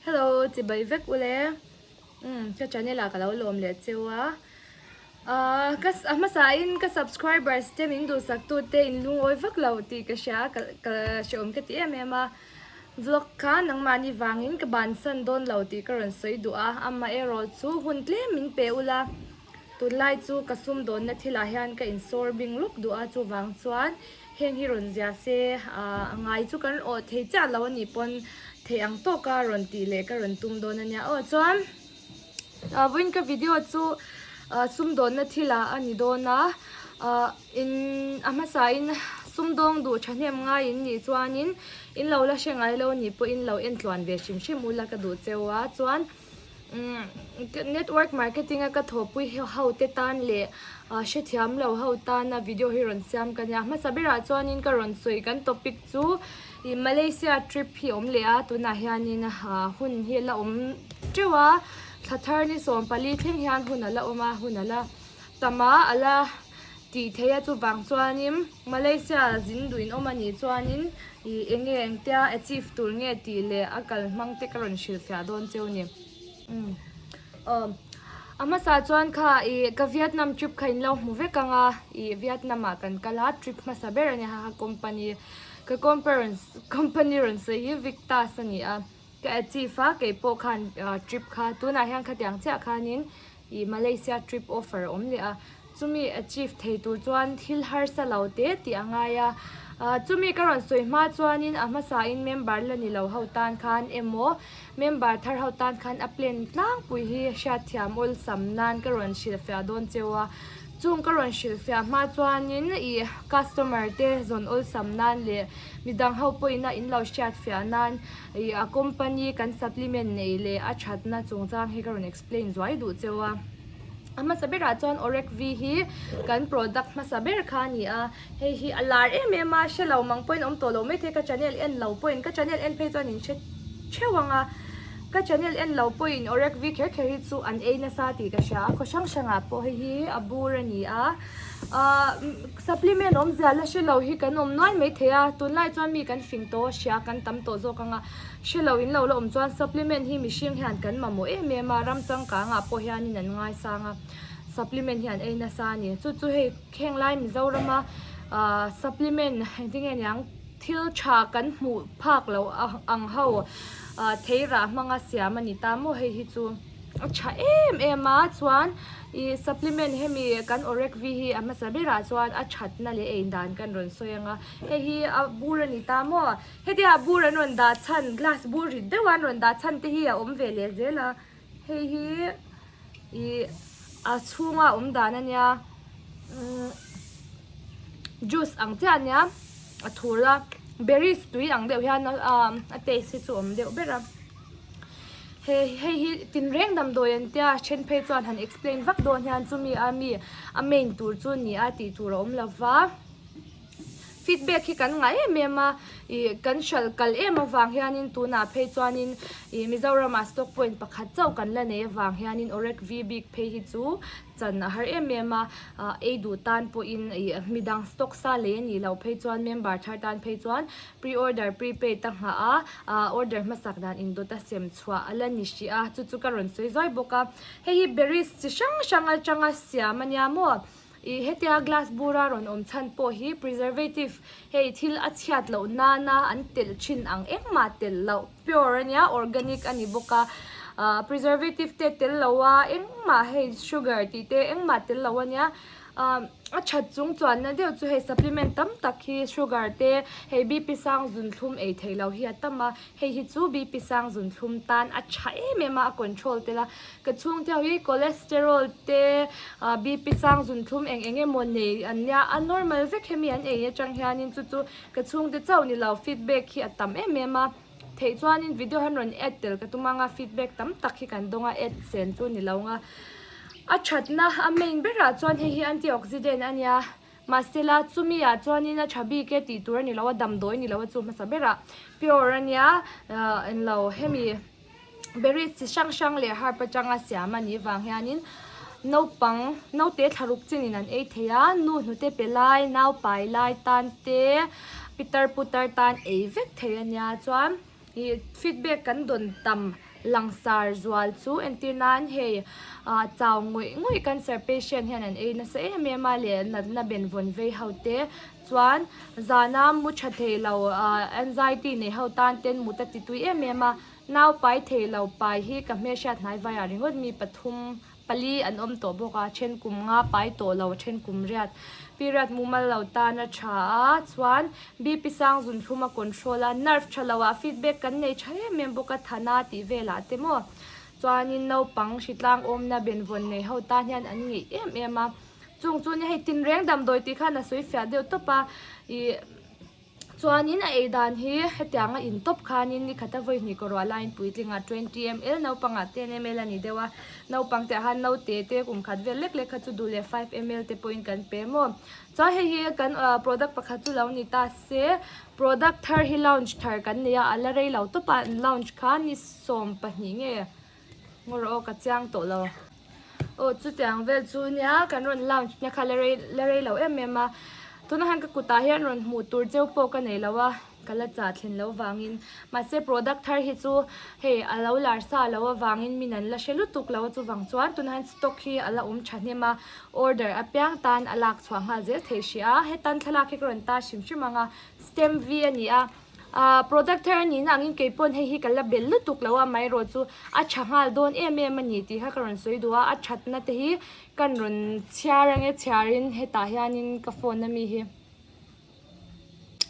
Hello chibai vek ule umm ka channel ah ka lo lawm leh cheu a ahh ka a hmasa in ka subscribers te min duhsak tu te in lungawi vak lo tih ka hria ka ka hreawm ka ti em em a vlog kha nangmahni vangin ka bansan dawn lo tih ka rawn sawi duh a amaherawh chu hun tlem min pe ula. Tunlai chu ka sumdawnna thilah hian ka insawr bing lawk duh a, chuvang chuan heng hi rawn zia se a ngai chu kan awh thei chiah lo a nih pawn theih ang tawka rawn tih leh ka rawn tum dawn a nia aw. Chuan vawiin ka video chu sumdawnna thilah a ni dawn a, in a hmasain sumdawng duh thahnem ngai in nih chuanin in lo la hre ngai lo a nih pawhin lo en tluan ve hrim hrim ula ka duh cheu a, chuan. Network marketing a ka thawhpui ho te tan leh hrethiam lo ho tana video hi rawn siam ka nia. Hmasa berah chuanin ka rawn sawi kan topic chu ih Malaysia trip hi awm leh a tunah hianin hun hi la awm teuh a thla thar ni 14 thleng hian hun a la awm a hun a la tam a a la tih theih a chuvang chuanin Malaysia zin duh in awm a nih chuanin Ih eng nge engtia achieve tur nge tih leh a kal hmang te ka rawn hrilhfiah dawn cheu ni. Umm aw a hmasa chuan kha ih ka Vietnam trip kha in lo hmu vek ang a ih Vietnam ah kan kal a trip hmasa ber a nia ha company ka company rawn sawi hi Victas a ni a ka achieve a keipawh khan trip kha tunah hian khatiang chiah khanin ih Malaysia trip offer a awm leh a. Chumi achieve thei tur chuan thil harsa lo te tih a ngai a. Chumi ka rawn sawi hma chuanin a hmasain member la ni lo ho tan khan emaw member thar ho tan khan a plan tlangpui hi hriatthiam awlsam nan ka rawn hrilhfiah dawn cheu a. Chung ka rawn hrilhfiah hma chuanin ih customer te zawn awlsam nan leh midang ho pawhin a in lo hriatfiah nan ih a company kan supplement nei leh a thatna chungchang hi ka rawn explain zuai duh cheu a. A hmasa berah chuan Orec V hi kan product hmasa ber kha a ni a, hei hi a lar em em a, hre lo mang pawhin awm tawh lo maithei ka channel en lo pawhin, ka channel en phei chuan in hre theuh ang a, ka channel en lo pawhin Orec V kher kher hi chu an ei nasa tih ka hria a, khaw hrang hrangah pawh hei hi a bur a ni a, ahh supplement awmzia la hre lo hi kan awm nual maithei a, tunlai chuan mi kan fing tawh a hria kan tam tawh zawk ang a. Hre lo in lo la awm chuan supplement hi mihring hian kan mamawh em em a, ram changkangah pawh hianin an ngaisang a, supplement hi an ei nasa a ni. Chu chu hei khenglai Mizorama ahh supplement engtin nge niang thil tha kan hmuh phak loh ang ho ahh theirah hmanga siam a ni ta maw hei hi chu a tha em em a chuan ih supplement hemi kan Orec V hi a hmasa berah chuan a thatna leh ei dan kan rawn sawi ang a, hei hi a bur a ni ta maw. Hetia bur an rawn dah chhan glass bur rit deuh a an rawn dah chhan te hi a awm ve leh zel a hei hi ih a chhunga awm dan a nia umm juice ang chiah a nia a thur a berries tui ang deuh hian a taste hi chu a awm deuh ber a he hei hi tinreng damdawi an tia then phei chuan han explain vak dawn hian chumi a mi a main tur chu ni a tih tur a awm lova. Feedback hi kan ngah em em a, ih kan hralh kal em avang hianin tunah phei chuanin ih Mizoramah stock point pakhat chauh kan la nei avang hianin Orec V bik phei hi chu chan a har em em a, ah ei duh tan pawhin ih midang stock sa lei a nih loh phei chuan member thar tan phei chuan pre-order prepaid a nghah a, ah order hmasak dan indawt a sem chhuah a la ni hrih a, chu chu ka rawn sawi zuai bawk a. Hei hi berries chi hrang hrang atanga siam a nia maw? Ih hetia glass bura rawn awm chhan pawh hi preservative hei thil a chhiat loh nana an telh thin ang engmah telh loh pure ania organic a ni bawk a ah preservative te tel lo a engmah hei sugar tih te engmah tel lo ania ah a that chung chuanna deuh chu hei supplement tam tak hi sugar te hei BP sang zunthlum ei theih loh hi a tam a hei hi chu BP sang zunthlum tan a tha em em a a control tel a Ka chhungte ho hi cholesterol te ah BP sang zunthlum eng eng emaw nei an nia a normal vek hemi an ei atang hianin chu chu ka chhungte chauh ni lo feedback hi a tam em em a theih chuanin video han rawn add tel ka tum anga feedback tam tak hi kan dawng a add sen chu ni lo anga a thatna a main berah chuan hei hi antioxidant a nia mahsela chumi ah chuanin a tha bik e tih tur a ni lo a damdawi ni lo a chu hmasa berah pure a nia ah englo hemi. Berries chi hrang hrang leh herb atanga siam a nih vang hianin naupang naute thlaruk chinin an ei thei a nu hnute pe lai nau pai lai tan te pitar putar tan ei vek thei a nia chuan ih feedback kan dawn tam. Langsar zual chu entir nan hei ah chau ngawih ngawih cancer patient hian an ei nasa em em a leh natna benvawn vei ho te chuan zana mu tha thei lo ah anxiety nei ho tan ten mut a ti tui em em a nau pai thei lo pai hi ka hmelhriat hnai vaiah ringawt mi pathum pali an awm tawh bawk a then kum nga pai tawh lo then kum riat period mumal lo tan a tha a chuan BP sang zun thlum a control a nerve tha lo ah feedback kan nei tha em em bawk a thana tih velah te maw chuanin naupang hritlang awmna benvawn nei ho tan hian an ngeih em em a chung chu nia hei tinreng damdawi tih khan a sawi fiah deuh tawp a ih. Chuanin a ei dan hi hetiang a in tawp khanin ni khata vawi hnih kaw ruah laiin puitlingah 20 ml naupangah 10 ml a ni deuh a, naupang te ah khan naute te kum khat vel lek lek kha chu duh leh 5 ml te pawhin kan pe maw. Chuan hei hi kan product pakhat chu lo ni ta se, product thar hi launch thar kan nei a, a la rei lo tawp a, an launch kha ni 12 nge ngaw rawh aw ka chiang tawh lo. Aw chutiang vel chu nia kan rawn lounge na kha la rei la rei lo em em a tunah hian ka kutah hian rawn hmuh tur cheu pawh ka nei lo a ka la chah thlen loh vangin mahse product thar hi chu hei a lo lar sa loh avangin min an la hre lutuk lo a chuvang chuan tunah hian stock hi a la awm thahnem a order apiang tan a lak chhuah nghal zel theih hrih a hetan thlalak hi ka rawn tar hrim hrim ang a stem v a ni a. Ahh product thar a nihna angin kei pawn hei hi ka la belh lutuk lo a amaherawh chu a tha nghal dawn em em a ni tih kha ka rawn sawi duh a a thatna te hi kan rawn chhiar ange chhiarin hetah hianin ka phone ami hi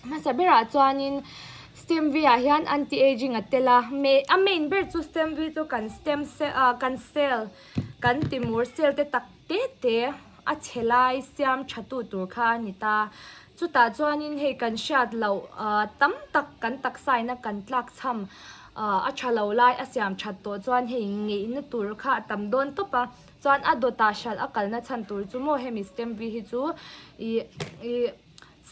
hmasa berah chuanin stem v ah hian anti ageing a tel a a main ber chu stem v chu kan stem cell ah kan cell kan timur cell te tak te te a chhe lai siam tha tu tur kha a ni ta. Chutah chuanin hei kan hriat loh tam tak kan taksa ina kan tlak chham a tha lo lai a siam that tawh chuan hei ngeihna tur kha a tam dawn tawp a, chuan a dawtah hralh a kalna chhan tur chu maw hemi stem v hi chu ih ih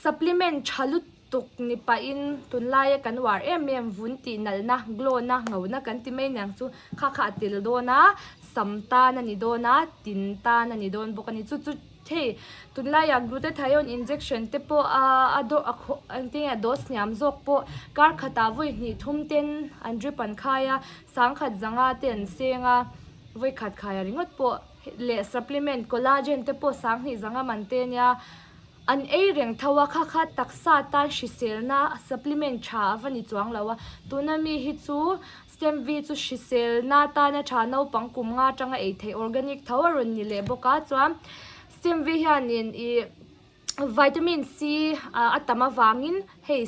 supplement tha lutuk ni pahin tunlaia kan uar em em vun tih nalhna glow na ngona kan ti mai niang chu kha kha a tel dawn a sam tan a ni dawn a tin tan a ni dawn bawk a ni chu chu. Hei tunlaiah glutathione injection te pawh a a do a khaw engtin nge dose hniam zawk pawh kar khatah vawi hnih thum ten an drip an khai a sangkhat zanga te an seng a vawi khat khai a ringawt pawh leh supplement collagen te pawh sanghnih zanga man te ania an ei reng tho a kha kha taksa tan hriselna supplement tha a va ni chuang lo a tuna mi hi chu Stem V chu hriselna tana tha naupang kum nga atanga ei theih organic tho a rawn ni leh bawk a chuan Stem V hianin ih vitamin C a tam avangin hei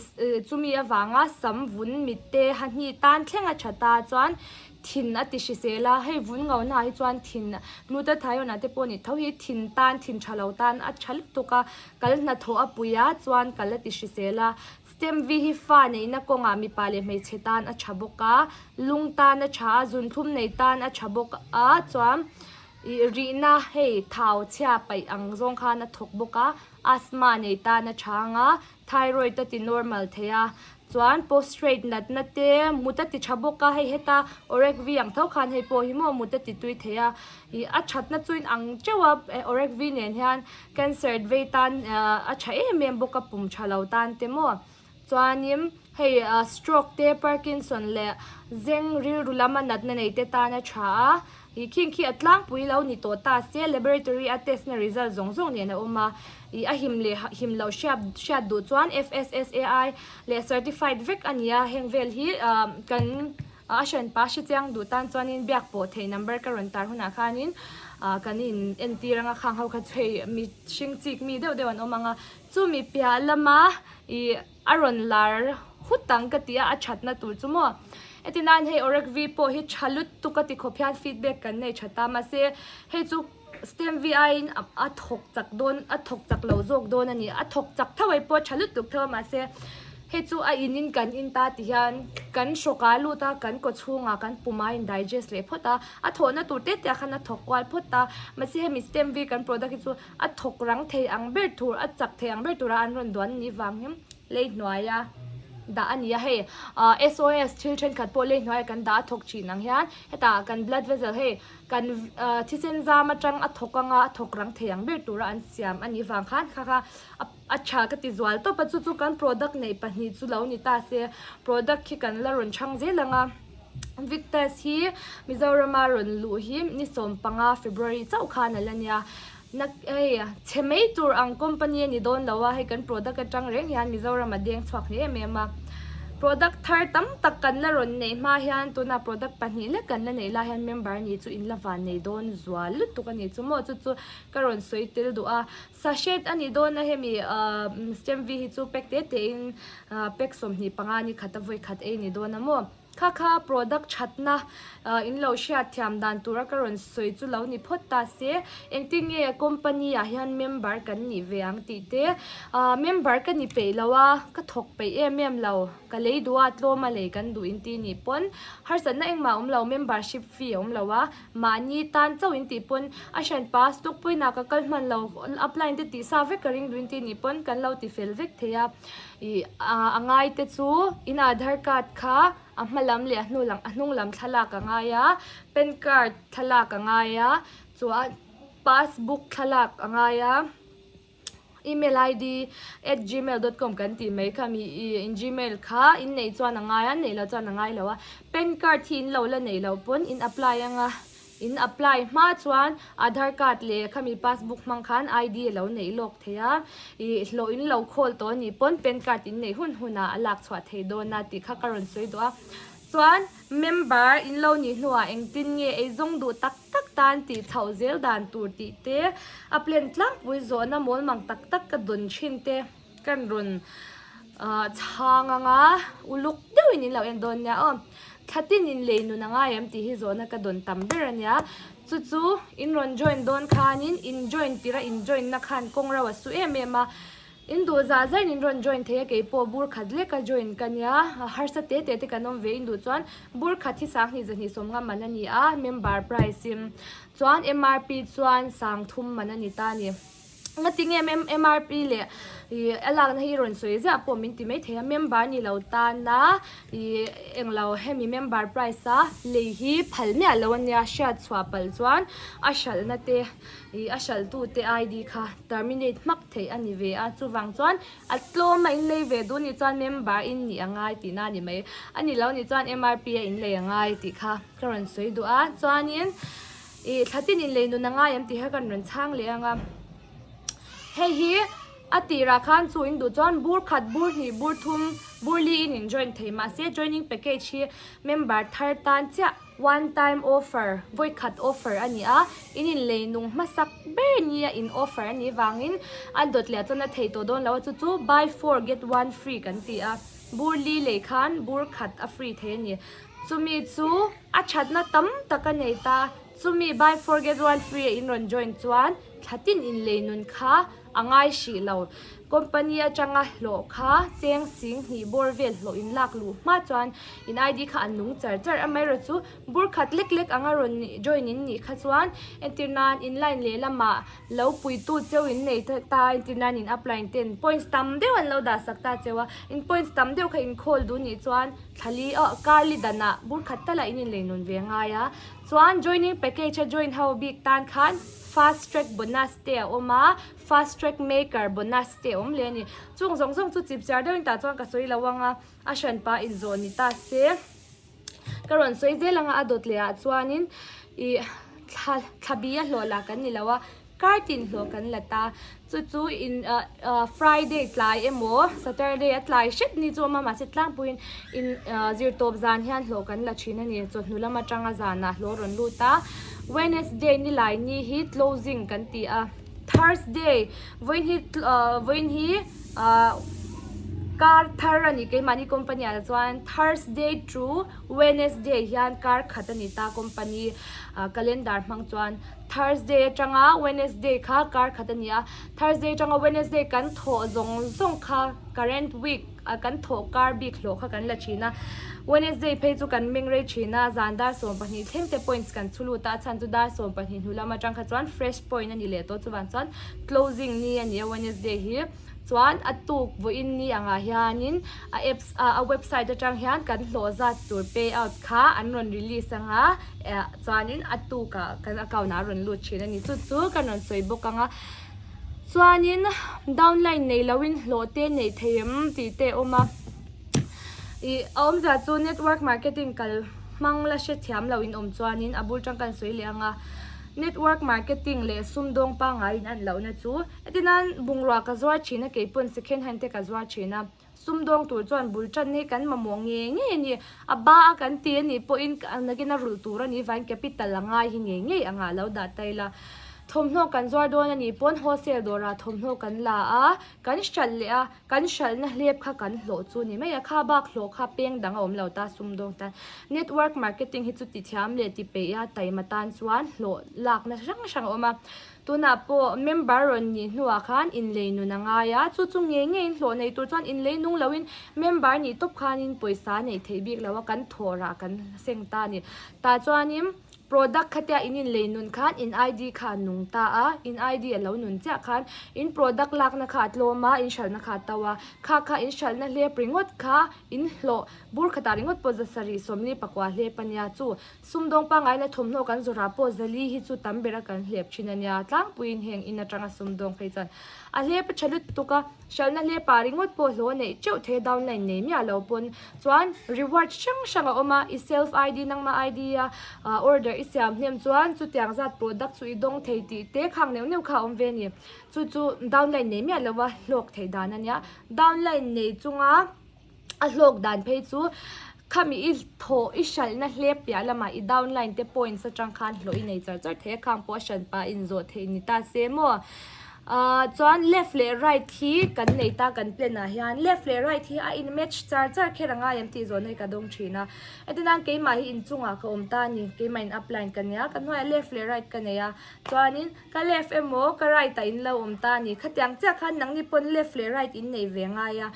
chumi avanga sam vun mit te hahni tan thleng a tha ta chuan thin a ti hrisel a hei vun ngo naah hi chuan thin glutathione ah te pawh ni tho hi thin tan thin tha lo tan a tha lutuk a kal hnathawh a pui a chuan kal a ti hrisel a. Stem V hi fa neihna kawngah mipa leh hmeichhe tan a tha bawk a, lung tan a tha a, zunthlum nei tan a tha bawk a, chuan ih rihna hei thau chhia paih ang zawng khan a thawk bawk a, asthma nei tan a tha ang a, thyroid a ti normal thei a, chuan prostrate natna te mut a ti tha bawk a, hei heta orek V ang tho khan hei pawh hi maw mut a ti tui thei a, ih a thatna chu in ang teuh a orek V nen hian. Cancer vei tan a tha em em bawk a pum tha lo tan te maw chuanin hei stroke te parkinson leh zeng rilru lama natna nei te tan a tha a ih khing khi a tlangpui lo ni tawh ta se laboratory a test na result zawng zawng nen a awm a ih a him leh him loh hriat hriat duh chuan F_S_S_A_I leh certified vek a ni a heng vel hi ah kan A hranpa hre chiang duh tan chuanin biak pawh theih number ka rawn tar hunah khanin ah kan in entir anga khang ho kha chu hei mi hring chik mi deuh deuh an awm ang a chumi piah lama ih a rawn lar hut ang ka ti a a thatna tur chu maw heti nan hei orek v pawh hi tha lutuk a ti khawp hian feedback kan nei tha ta mahse hei chu stem v aiin a thawk chak dawn a thawk chak lo zawk dawn a ni a thawk chak tho ai pawh a tha lutuk tho a mahse hei chu a in in kan in ta ti hian kan hrawk ah a lut a kan kaw chhungah kan pum ah a in digest leh phawt a a thawhna tur te te ah khan a thawk kual phawt a mahse hemi stem v kan product hi chu a thawk rang thei ang ber tur a chak thei ang ber tura an rawn duan a nih vang hian lei hnuaia dah a ni a hei ah S_O_S thil thenkhat pawh lei hnuaiah kan dah a thawk thin ang hian hetah kan blood vessel hei Kan thisen zam atang a thawk anga a thawk rang thei ang ber tura an siam a nih vang khan kha kha a tha ka ti zual tawp a chu chu kan product neih pahnih chu lo ni ta se product khi kan la rawn chhang zel ang a. Victus hi Mizorama rawn luh hi ni 15 February chauh khan a la nia. Na hei chhe mai tur ang company a ni dawn lo a, hei kan product atang reng hian Mizoram a deng chhuak hle em em a. Product thar tam tak kan la rawn neih hma hian tuna product pahnih lek kan la neih lai hian member ni chu in la van nei dawn zual lutuk a ni chu maw chu chu ka rawn sawi tel duh a. Sachet a ni dawn a hemi ahh stem v hi chu pack te te in pack 25 ni khat a vawi khat ei ni dawn a maw. Kha kha product thatna in lo hriat thiam dan tura ka rawn sawi chu lo ni phawt ta se, engtin nge company ah hian member kan nih ve ang tih te, member ka ni peih lo a, ka thawk peih em em lo, ka lei duh a tlawm a lei kan duh in ti nih pawn harsatna engmah a awm lo, membership fee a awm lo a, mahni tan chauh in tih pawn a hranpa stock pawhin ah ka kal hman lo, upline te tih sa vek ka ring duh in ti nih pawn kan lo ti fel vek thei a. Ih a ngai te chu in aadhar card kha a hma lam leh a hnu lam a hnung lam thlalak a ngai a pan card thlalak a ngai a chuan passbook thlalak a ngai a email id at gmail dot com kan tih mai kha mi ih in gmail kha in neih chuan a ngai a neih loh chuan a ngai lo a pan card hi in lo la neih loh pawn in apply anga. In apply hma chuan Aadhaar card leh khami passbook hmang khan ID a lo neih lawk thei a, ih hlawh in lo khawl tawh anih pawn pan card in neih hun hunah a lak chhuah thei dawn a tih kha ka rawn sawi duh a. Chuan member in lo nih hnuah engtin nge eizawng duh tak tak tan tih chhoh zel dan tur tih te, a plan tlangpui zawhna mawlmang tak tak ka dawn thin te kan rawn chhang anga uluk deuhin in lo en dawn nia aw. Thlatin in lei nun a ngai em tih hi zawhna ka dawn tam ber a nia. Chu chu in rawn join dawn khanin in join tirh a in join na khan kawng ro a su em em a. In duh zah zain in rawn join thei a keipawh bur khat lek a join ka nia. Harsa te te te kan awm ve in duh chuan bur khat hi 10,000 270 man a ni a member price in chuan MRP chuan 30,000 man a ni ta a ni. Ngati nge MRP leh ih a lakna hi rawn sawi ziah pawh min ti mai thei a, member ni lo tana ih englo hemi member price a lei hi phal miah lo ania hriat chhuah palh chuan a hralhna te ih a hralh tu te ID kha terminate hmak theih a ni ve a, chuvang chuan a tlawm a in lei ve duh nih chuan member in nih a ngai tihna a ni mai, a ni lo nih chuan MRP a in lei a ngai tih kha ka rawn sawi duh a, chuanin. Ih thlatin in lei nun a ngai em tih kha kan rawn chhang leh ang a. Hei hi a tirah khan chu in duh chuan bur khat, bur hnih, bur thum, bur li in in join thei mahse joining package hi member thar tan chiah one time offer, vawi khat offer a ni a. In in lei nung hmasak ber nia in offer a nih vangin a dawt leh chuan a thei tawh dawn lo a chu chu buy four get one free kan ti a. Bur li lei khan bur khat a free thei a ni. Chumi chu a thatna tam tak a nei ta. Chumi buy four get one free a in rawn join chuan thlatin in lei nun kha a ngai hrih lo. Company atanga hlawh kha cheng sing hnih bawr vel hlawh in lak luh hma chuan in ID kha a nung char char. Amaherawhchu chu bur khat lek lek anga rawn join in nih kha chuan entir nan in line lehlamah lo puitu cheu in nei ta entir nan in upline ten points tam deuh an lo dah sak ta cheu a. In points tam deuh kha in khawl duh nih chuan Thlali aw Carly danah bur khat tala in inlei nun ve ngai a, chuan joining package a join ho bik tan khan fast track bonus te a awm a, fast track maker bonus te a awm leh a ni. Chung zawng zawng chu chip chiar deuhin tah chuan ka sawi lo ang a, a hranpa inzawh ni ta se. Ka rawn sawi zel ang a, a dawt leh ah chuanin ih thla thlabi a hlawh lah kan ni lo a, Kar tin hlawh kan la ta. Chu chu in Friday tlai emaw Saturday a tlai hret ni chu a awm a, mahse tlangpuiin in zirtawp zan hian hlawh kan la thin a ni. Chawhnu lam atanga zanah hlawh a rawn lut a. Wednesday nilai ni hi closing kan ti a. Thursday vawiin hi vawiin hi kar thar a ni keimahni company ah chuan Thursday to Wednesday hian kar khat a ni ta company calendar hmang chuan. Thursday atanga Wednesday kha kar khat a ni a, Thursday atanga Wednesday kan thawh zawng zawng kha current week a kan thawh kar bik hlawh kha kan la thin a, Wednesday phei chu kan meng rei thin a, zan dar 12 thleng te points kan chhu lut a, a chhan chu dar 12 hnu lam atang kha chuan fresh point a ni leh tawh chuvang chuan closing ni a ni a Wednesday hi. Chuan a tuk vawiin ni angah hianin a apps a website atang hian kan hlawh zat tur payout kha an rawn release anga eh chuanin a tukah kan account ah a rawn lut thin a ni. Chu chu kan rawn sawi bawk anga chuanin downline nei loin hlawh te neih thei em tih te a awm a. Ih a awmzia chu network marketing kal hmang la hrethiam lo in awm chuanin a bul tangkan sawi leh anga network marketing leh sumdawng pangngai in an lohna chu heti nan bungrua ka zuar thin a keipawn second hand te ka zuar thin a sumdawng tur chuan bul tan hi kan mamawh ngei ngei a ni a ba a kan ti a nih pawhin nakin a rulh tur a nih vangin capital a ngai hi ngei ngei anga lo dah ta ila thawmhnaw kan zuar dawn a nih pawn wholesale dawrah thawmhnaw kan la a kan hralh leh a. Kan hralhna hlep kha kan hlawh chu ni mai a, kha bak hlawh kha peng dang a awm lo ta sumdawng tan. Network marketing hi chu ti thiam leh ti peih a taima tan chuan hlawh lakna hrang hrang a awm a. Tunah pawh member rawn nih hnuah khan inlei nun a ngai a, chu chu ngei ngeiin hlawh nei tur chuan inlei nung loin member nih tawp khanin pawisa neih theih bik lo a, kan thawh rah kan seng ta a ni. Tah chuanin. Product khatia in inlei nun khan in ID kha a nung ta a, in ID a lo nun chiah khan in product lakna kha a tlawm a, in hralhna kha a to a, kha kha in hralhna hlep ringawt kha in hlawh bur khatah ringawt pawh zasarih sawmli pakua hlep a nia chu sumdawng pangngaina thawmhnaw kan zawrah pawh zali hi chu tam bera kan hlep thin a nia tlangpuiin heng in atanga sumdawng phei chuan a hlep a tha lutuk a. Hralhna hlepa ringawt pawh hlawh neih teuh thei a downline nei miah lo pawn chuan reward hrang hrang a awm a, i self ID nangma ID a order i siam hnem chuan chutiang zat product chu i dawng thei tih te khang neuh neuh kha a awm ve a ni. Chu chu downline nei miah lova hlawk theih dan a nia. Downline nei chunga a hlawk dan phei chu khami i thawh i hralhna hlep piah lamah i downline te points atang khan hlawh i nei char char thei a khang pawh a hran pah inzawh theih ni ta se maw ah chuan left leh right hi kan nei ta kan plan ah hian left leh right hi a in match char char kher a ngai em tih zawhna hi ka dawng thin a hetiang keimah hi inchungah ka awm ta a ni keimah in upline ka nia ka hnuaiah left leh right ka nei a chuanin ka left emaw ka right ah in lo awm ta a ni khatiang chiah khan nangni pawn left leh right in nei ve ngai a.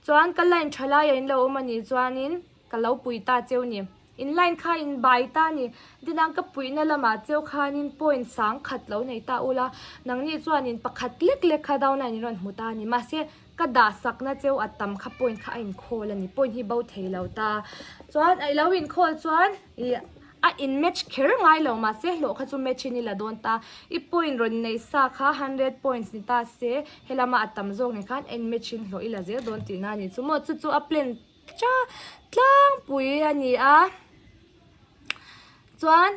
Chuan ka line tha laiah in lo awm a nih chuanin ka lo pui ta cheu ni. In line kha in bai ta a ni. Dinang ka puihna lamah cheu khanin point sang khat lo nei ta ula, nangni chuanin pakhat lek lek kha downline in rawn hmu ta a ni. Mahse, ka dah sakna cheu a tam kha point kha a inkhawl a ni. Point hi bo thei lo ta. Chuan a lo inkhawl chuan ih. A in match kher ngai lo mahse hlawh kha chu match in i la dawn ta. I point rawn neih sa kha hundred points ni ta se helama a tam zawk nen khan a in match in hlawh i la zel dawn tihna a ni chu maw. Chu chu a plan cha tlangpui a ni a. Chuan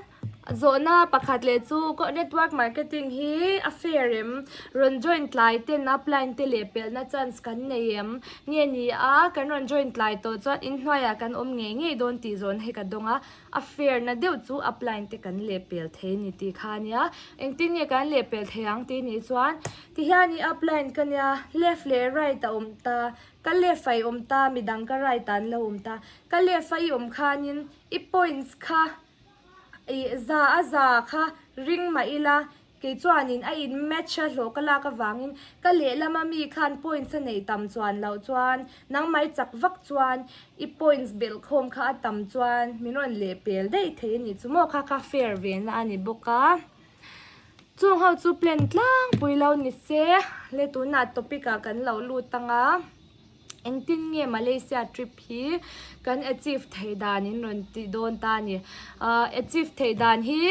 zawhna pakhat leh chu network marketing hi a fair em? Rawn join tlai ten upline te leh pelhna chance kan nei em? Nge ni a, kan rawn join tlai tawh chuan inhnuaiah kan awm ngei ngei dawn tih zawhna hi ka dawng a, a fair na deuh chu upline te kan lehpel thei a ni tih kha a nia. Engtin nge kan lehpel thei ang tih nih chuan tihian i upline ka nia, left leh right a awm ta, ka left ah i awm ta, midang ka right ah an lo awm ta, ka left a i awm khanin i points kha ih za a za kha ring mah ila Kei chuanin a in match a hlawh ka lak avangin ka lehlama mi khan points a neih tam chuan loh chuan nangmai chak vak chuan i points belh khawm kha a tam chuan min rawn leh pel daih thei a nih chu maw kha kha fair ve na a ni bawk a. Chung ho chu plan tlangpui lo ni se le tunah topic ah kan lo lut ang a engtin nge Malaysia trip hi kan achieve theih dan in rawn tih dawn ta a ni. Ahh achieve theih dan hi.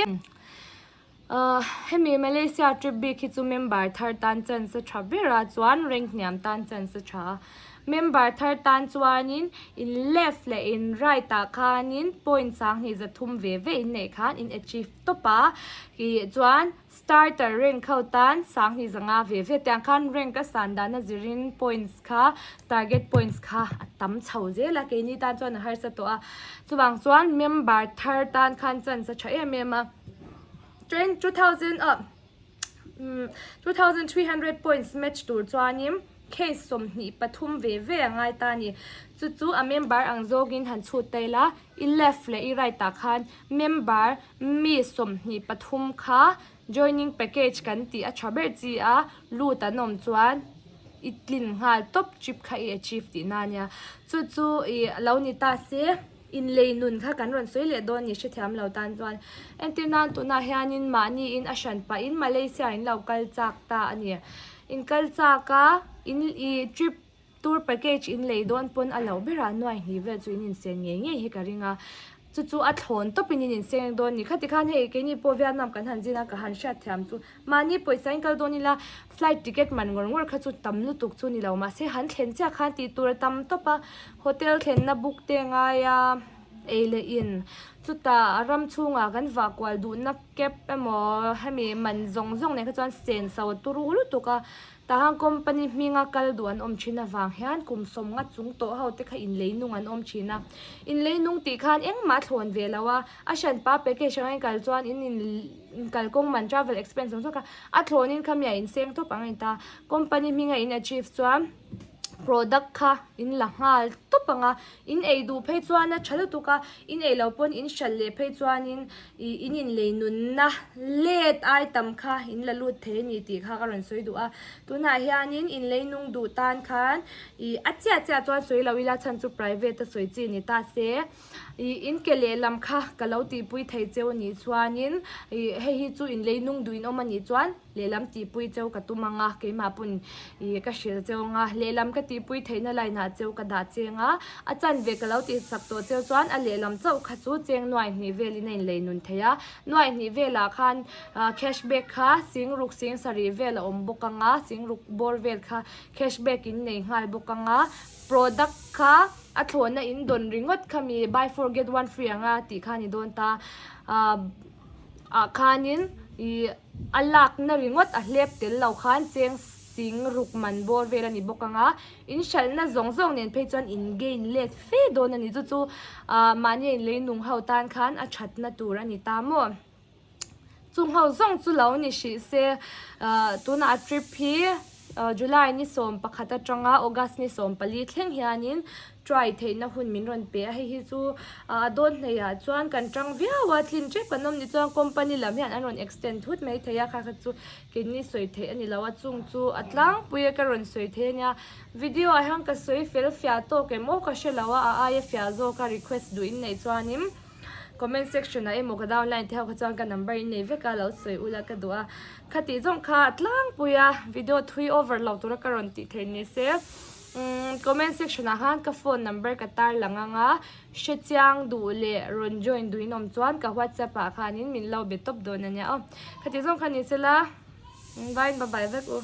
Ahh hemi Malaysia trip bik hi chu member thar tan chance a tha ber a chuan rank hniam tan chance a tha a member thar tan chuanin in left leh in right ah khanin point sanghnih zathum ve ve in neih khan in achieve tawp a ih chuan starter rank ho tan sanghnih zanga ve ve te ang khan rank a san dan a zirin points kha target points kha a tam chho zel a keini tan chuan a harsa tawh a chuvang chuan member thar tan khan chance a tha em em a. Train 2000 ah 2300 points match tur chuanin case 23 ve ve a ngai ta a ni. Chu chu a member ang zawngin han chhut ta ila, i left leh i right ah khan member mi 23 kha joining package kan tih a tha ber chi a, lut an awm chuan i tlin nghal tawp trip kha i achieve tihna a nia. Chu chu ih lo ni ta se. Inlei nun kha kan rawn sawi leh dawn ni hrethiam lo tan chuan entir nan tunah hianin mahni in a hran pahin Malaysia in lo kal chak ta a ni. In kal chak a, in ih trip tour package in lei dawn pawn a lo berah nuai hnih vel chu in insen ngei ngei hi ka ring a. Chu chu a thlawn tawpin in inseng dawn ni. Khati khan hei keini pawh Vietnam kan han zin a ka han hriatthiam chu mahni pawisa in kal dawn ila flight ticket man ngawr ngawr kha chu tam lutuk chu ni lo mahse han thlen chiah khan tih tur a tam tawp a. Hotel thlenna book te a ngai a. ei leh in chutah ram chhungah kan vah kual duhna cab emaw hemi man zawng zawng nen kha chuan senso a turu lutuk a tahan company hminga kal duh an awm thin avang hian kum sawmnga chung tawh ho te kha inlei nung an awm thin a inlei nung tih khan engmah a thlawn ve lo a a hranpa package anga in kal chuan in in kalkawng man travel expense zawng zawng kha a thlawn in khami a inseng tawp ang a ni ta company hminga in achieve chuan. product kha in la nghal tawp ang a, in ei duh phei chuan a tha lutuk a, in ei loh pawn in hralh leh phei chuanin ih in inlei nunna let ai tam kha in la lut thei a ni tih kha ka rawn sawi duh a, tunah hianin inlei nung duh tan khan ih a chiah chiah chuan sawi lo ila chhan chu private a sawi chi ni ta se ih in ke lehlam kha ka lo tihpui thei cheu a nih chuanin ih hei hi chu inlei nung duh in awm a nih chuan. Lehlam tihpui cheu ka tum ang a, keimah pawn ih ka hrilh cheu ang a, lehlam ka tihpui theihna line ah cheu ka dah cheng a, a chanve ka lo tihsak tawh cheu chuan a lehlam chauh kha chu cheng nuai hnih velin a inlei nun thei a, nuai hnih velah khan cash back kha sing ruk sing sarih vel a awm bawk ang a, sing ruk bawr vel kha cash back in nei nghal bawk ang a, product kha a thlawhna in dawn ringawt kha mi buy four get one free ang a tih kha a ni dawn ta, ah ah khanin ih. A lakna ringawt a hlep tel lo khan cheng sing ruk man bawr vel a ni bawk ang a, in hralhna zawng zawng nen phei chuan in gain let fe dawn a ni. Chu chu ah mahni a inlei nung ho tan khan a thatna tur a ni ta maw? Chung ho zawng chu lo ni hrih se ah tunah a trip hi July ni 11 atanga August ni 14 thleng hianin try theihna hun min rawn pe a, hei hi chu a dawn hleiah chuan kan tang viau a, tlin tep kan awm ni chuan company lam hian an rawn extend thut mai thei a, kha kha chu keini sawi theih a ni lo a, chung chu a tlangpui a ka rawn sawi thei a nia, video ah hian ka sawi fel fiah tawk em aw ka hre lo a, a aia fiah zawk a request duh in neih chuanin comment section ah emaw ka downline te ho kha chuan ka number in nei vek a lo sawi ula ka duh a. Khatih zawng kha a tlangpui a, video thui over lo tura ka rawn tih theih ni se. Umm comment section ah khan ka phone number ka tar lang ang a, hre chiang duh leh rawn join duh in awm chuan ka whatsapp ah khanin min lo be tawp dawn a nia aw. Khatih zawng kha ni sela, vawiin bye bye vek u.